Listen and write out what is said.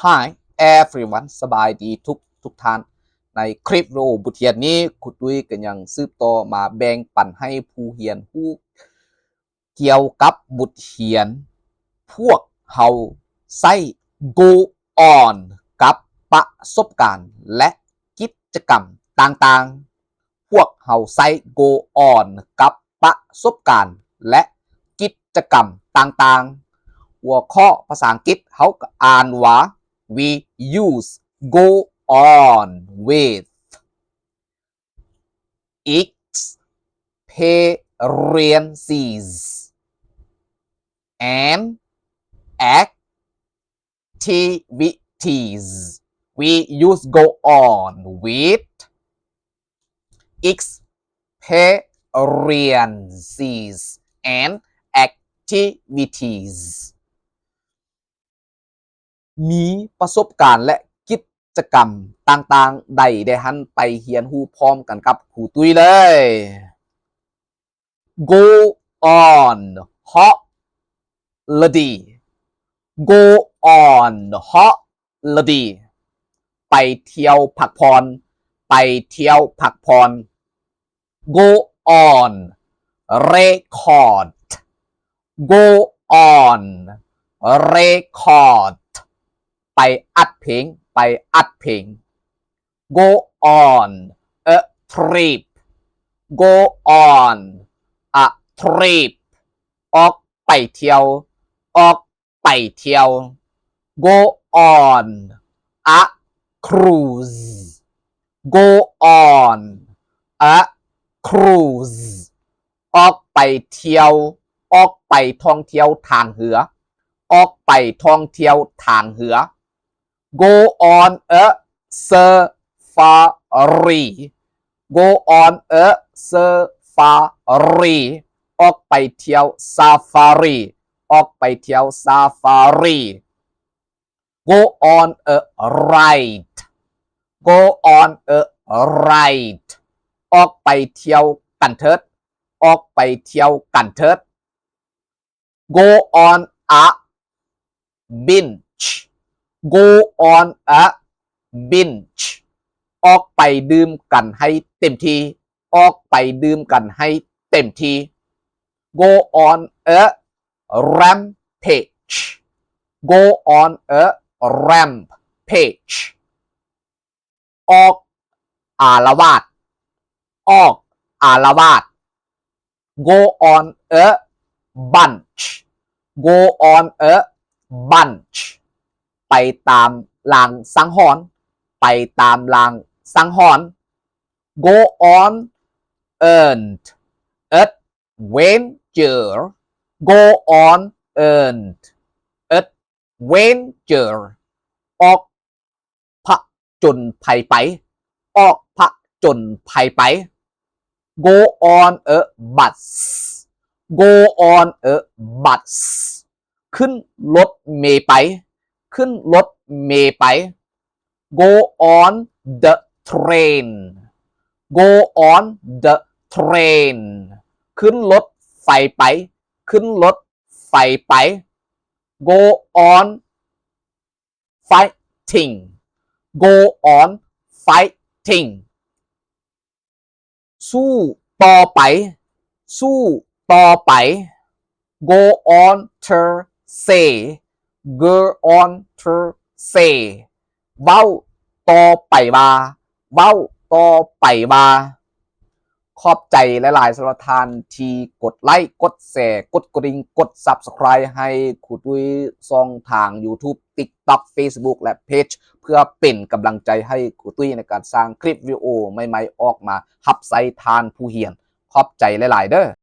Hi everyone ສະບາຍດີທຸກທຸກທ່ານ. ໃນຄລິບວິດີໂອບົດຮຽນນີ້ ຄູຕຸ້ຍກໍຍັງສືບຕໍ່ມາແບ່ງປັນໃຫ້ຜູ້ຮຽນຮູ້ກ່ຽວກັບບົດຮຽນ ພວກເຮົາໃຊ້ go on ກັບປະສົບການ ແລະ ກິດຈະກຳຕ່າງໆ. ພວກເຮົາໃຊ້ go on ກັບປະສົບການ ແລະ ກິດຈະກຳຕ່າງໆ. ຫົວຂໍ້ພາສາອັງກິດເຮົາກໍອ່ານວ່າ We use go on with experiences and activities. We use go on with experiences and activities. ມີປະສົບການ ແລະ ກິດຈະກຳຕ່າງໆ ໃດແດ່ຫັ້ນ ໄປຮຽນຮູ້ພ້ອມກັນກັບຄູຕຸ້ຍເລີຍ. Go on holiday. Go on holiday. ໄປທ່ຽວພັກຜ່ອນ. ໄປທ່ຽວພັກຜ່ອນ. Go on record. Go on record. ໄປອັດເພງ. ໄປອັດເພງ. Go on a trip. Go on a trip. ອອກໄປທ່ຽວ. ອອກໄປທ່ຽວ. Go on a cruise. Go on a cruise. ອອກໄປທ່ຽວ. ອອກໄປທ່ອງທ່ຽວທາງເຮືອ. ອອກໄປທ່ອງທ່ຽວທາງເຮືອ. Go on a safari. Go on a safari. ອອກໄປທ່ຽວຊາຟາຣີ. ອອກໄປທ່ຽວຊາຟາຣີ. Go on a ride. Go on a ride. ອອກໄປທ່ຽວກັນເທີດ. ອອກໄປທ່ຽວກັນເທີດ. Go on a binge. Go on a binge. ອອກໄປດື່ມກັນໃຫ້ເຕັມທີ່. ອອກໄປດື່ມກັນໃຫ້ເຕັມທີ່. Go on a rampage. Go on a rampage. ອອກອາລະວາດ. ອອກອາລະວາດ. Go on a binge. Go on a binge. ໄປຕາມລາງສັງຫອນ. ໄປຕາມລາງສັງຫອນ. Go on an adventure. Go on an adventure. ອອກຜະຈົນໄພໄປ. ອອກຜະຈົນໄພໄປ. Go on a bus. Go on a bus. ຂຶ້ນລົດເມໄປ. ຂຶ້ນລົດເມໄປ. Go on the train. Go on the train. ຂຶ້ນລົດໄຟໄປ. ຂຶ້ນລົດໄຟໄປ. Go on fighting. Go on fighting. ສູ້ຕໍ່ໄປ. ສູ້ຕໍ່ໄປ. Go on to sea. Go on to sea. ເວົ້າຕໍ່ໄປວ່າ. ເວົ້າຕໍ່ໄປວ່າ. ຂອບໃຈຫຼາຍໆ ສຳລັບທ່ານທີ່ກົດໄລ, ກົດແຊ, ກົດກະດິ່ງ, ກົດ Subscribe ໃຫ້ຄູຕຸ້ຍຊ່ອງທາງ YouTube, TikTok, Facebook ແລະ Page ເພື່ອເປັນກຳລັງໃຈໃຫ້ຄູຕຸ້ຍໃນການສ້າງຄລິບວິດີໂອໃໝ່ໆອອກມາຮັບໃຊ້ທ່ານຜູ້ຮຽນ. ຂອບໃຈຫຼາຍໆເດີ້.